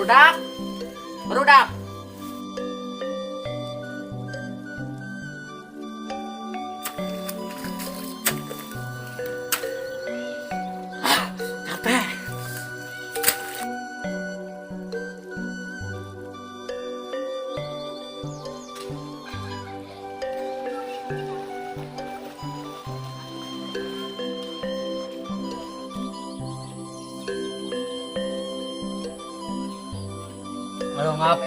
Barudak. Barudak. Ah, capek. Halo, ngap.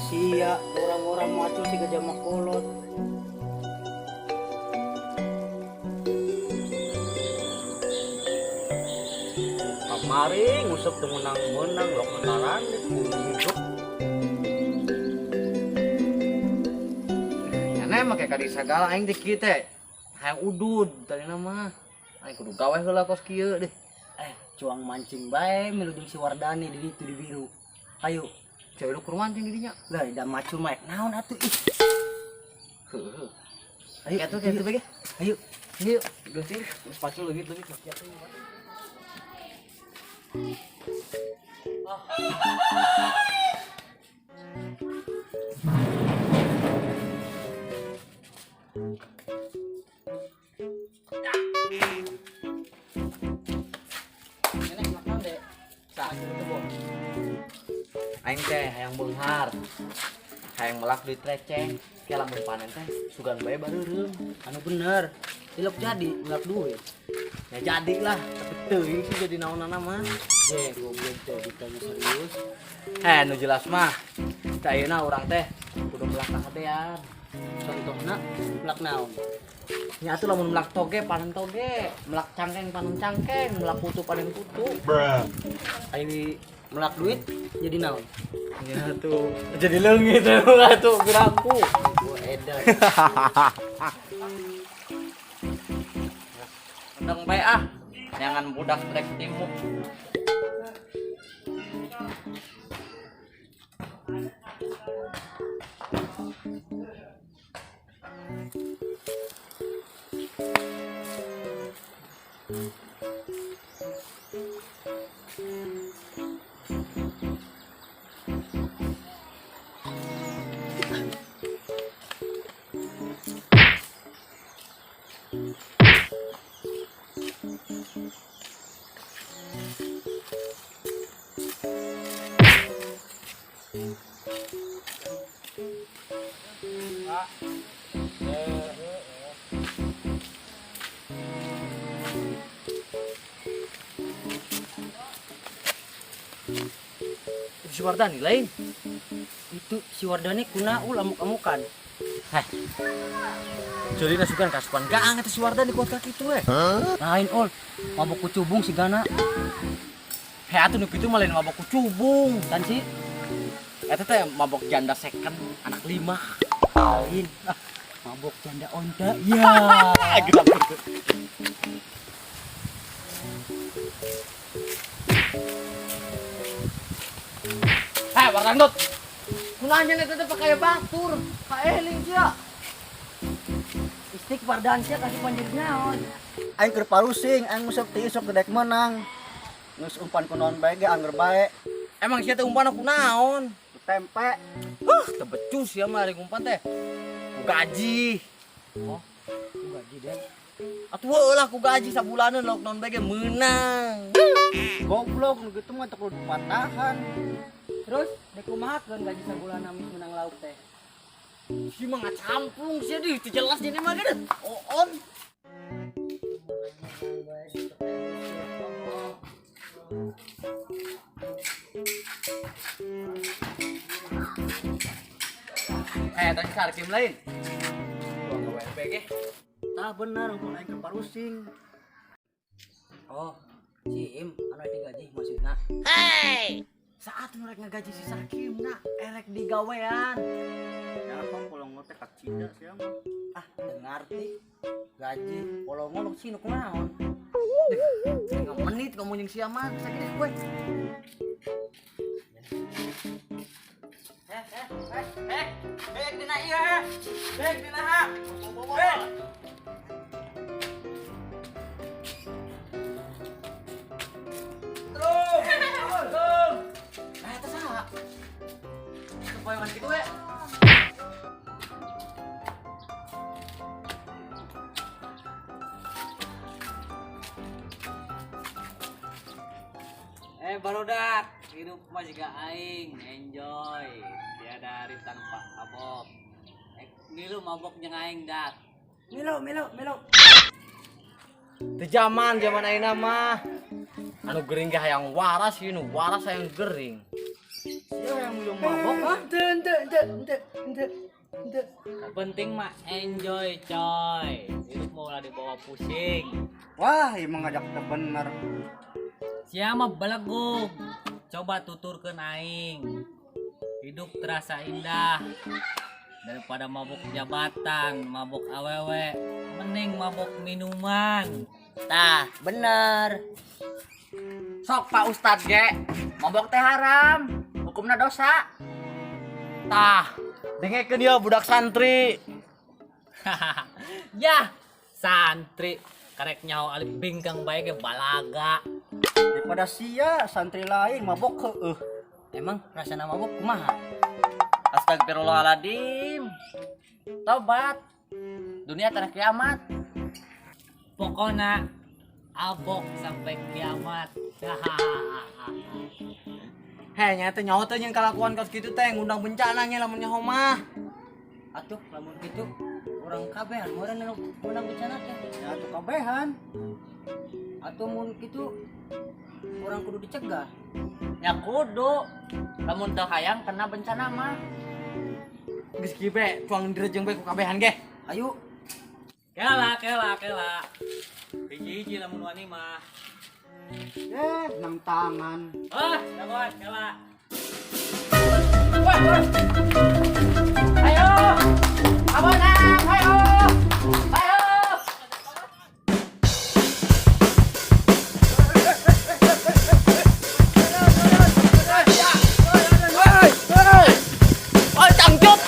Sia orang-orang maco si gajah makolot. Kamari ngusep teu menang-menang lok mentaran hidup. Nyana emang kayak kadi sagala aing teh kieu teh. Hayang udud tadi mah. Aing kudu gawe heula kos kieu deh. Cuang mancing bae milu jeung si Wardani di ditu di biru. Hayu. Cewek lu kur mancing di dinya. Lah da macul mah naon atuh ih. Heuh. Ayo Kitu kitu bae. Ayo. Yuk, geus sih, geus pacul leungit leungit. Nenek makan deh. Sah, itu bo. Aing teh hayang beunghar. Hayang melak duit receh. Ke lamun panen teh sugan bae bareureum. Anu bener. Tilok jadi melak duit. Ya jadi lah, tapi teuing sih jadi naonana mah. Ye, goblok teh ditanya serius. Nu jelas mah. Cak ayeuna urang teh kudu melak kahadean. Contohna melak naon? Nya atuh lamun melak toge panen toge, melak cangkeng panen cangkeng, melak kutu panen kutu. Ayo melak duit jadi naon? Ya tuh, jadi leungit atuh gerakku. Gua edan. Endang bae ah. Jangan budak trek timuk. Itu si Wardani lain. Itu si Wardani kunaul amuk-amukan. Heh. Jadi nasukan kasupan gaang eta si Wardani kuat kaki itu eh. Lain ul, mabok kucubung si Gana. Heh atuh nu kitu mah lain mabok kucubung. Kan si Eta teh mabok janda second anak 5. Lain. Ah, mabok janda onta. Ya. Heh, Wardandot. Kunaon eta teh pakai batur. Kaeling sia. Istik Wardan sia kasih panjer naon. Aing keur parusing, aing nguseup ti isuk gedek menang. Geus umpan ku naon bae ge angger bae. Emang sia teh umpan ku naon? Tempe. Huh, teu becus sia mah ari umpan teh. Ku gaji. Oh, ku gaji deh. Atuh heueuh lah ku gaji sabulaneun lauk naon bae ge meunang. Goblok nu kitu mah teu kudu dipatahan. Terus dek kumahakeun gaji sabulan amis menang lauk teh? Si mah ngacamplung sia dih, teu jelas jadi mah geuh. Oon. Tadi sarkim lain. Gua nge WP ge. Tah bener umpan aing keur parusing. Oh, si Im anu rek digaji maksudna. Hey! Saat nu rek ngagaji si Sarkim na erek digawean. Ya apa polongo teh kacida sia mah. Ah, teu ngarti. Gaji polongo nu sinu kunaon? Tengah menit ngomong jeung sia mah sakit kowe. Dina ieu eh. Dina ha. Eh. Eh, barudak, hidup mah jiga aing, enjoy. Tiada hari tanpa mabok. Eh, ngilu mabok jeung aing dak. Milu, milu, milu. Teu zaman zaman ayeuna mah. Anu gering ge hayang waras ieu, nu waras hayang gering. Sia yang belum mabok ah. Ente, ente, ente, ente, ente, ente. Penting mah enjoy, coy. Hidup mau lah dibawa pusing. Wah, emang ngajak teu bener. Siapa belegug? Coba tuturkeun aing. Hidup terasa indah. Daripada mabuk jabatan, mabuk awewe, mending mabuk minuman. Tah, bener. Sok Pak Ustad ge, mabok teh haram, hukumna dosa. Tah, dengekeun dia budak santri. Yah, santri karek nyaho alif bingkang bae ge balaga. Daripada sia santri lain mabok heueuh. Emang rasana mabok kumaha? Astagfirullahaladzim. Tobat. Dunia tanah kiamat. Pokoknya abok sampai kiamat. Hei, nyata nyaho teh jeung kalakuan kos kitu teh ngundang bencana nya lamun nyaho mah. Atuh, lamun kitu urang kabehan meureun anu meunang bencana teh. Ya atuh kabehan. Atuh mun kitu urang kudu dicegah. Nya kudu. Lamun teu hayang kena bencana mah. Geus kieu be, tuang direjeng be ku kabehan ge. Ayo. Kela, kela, kela. Hiji-hiji lamun wani mah. Eh, nang tangan. Ah, jagoan, kela. Ayo. Abonang, ayo. Ayo. Oh, cangcut.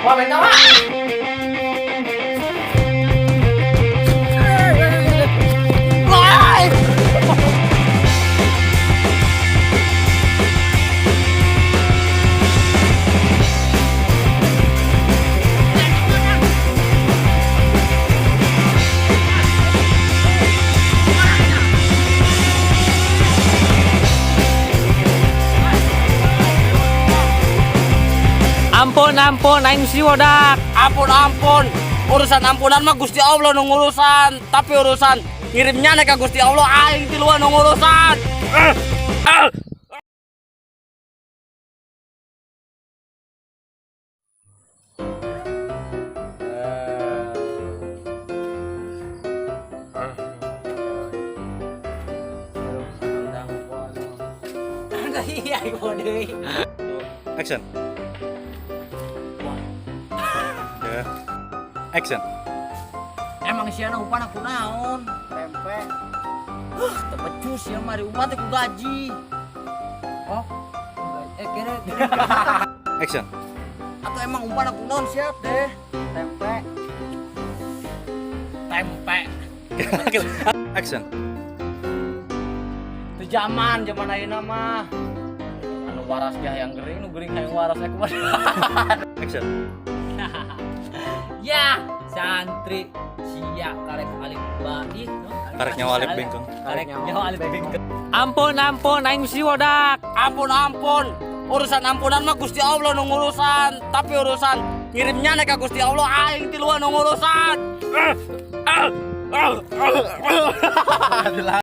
Wah, minta Pak. Ampun, ampun, aing si wodak. Ampun, ampun. Urusan ampunan mah Gusti Allah nu ngurusan, tapi urusan ngirimnya ka Gusti Allah aing tiluan nu ngurusan. Ah, ah. Iya, ieu deui. Action. Ya. Action. Emang sia na umpan aku naon? Tempe. Teu becus sia mah diumpan teh ku gaji. Oh. Eh, kira kira. Action. Atau emang umpan aku naon siap deh. Tempe. Tempe. Action. Teu zaman zaman ayeuna mah. Anu waras ge hayang gering, nu gering hayang waras aku mah. Action. Ya, santri sia karek alif ba ih, no? Karek nyawa alif bengkong. Karek nyawa alif bingkong. Ampun, ampun, aing si wodak. Ampun, ampun. Urusan ampunan mah Gusti Allah nu ngurusan, tapi urusan ngirimnya ka Gusti Allah aing tiluan nu ngurusan. Ah, ah, ah, ah.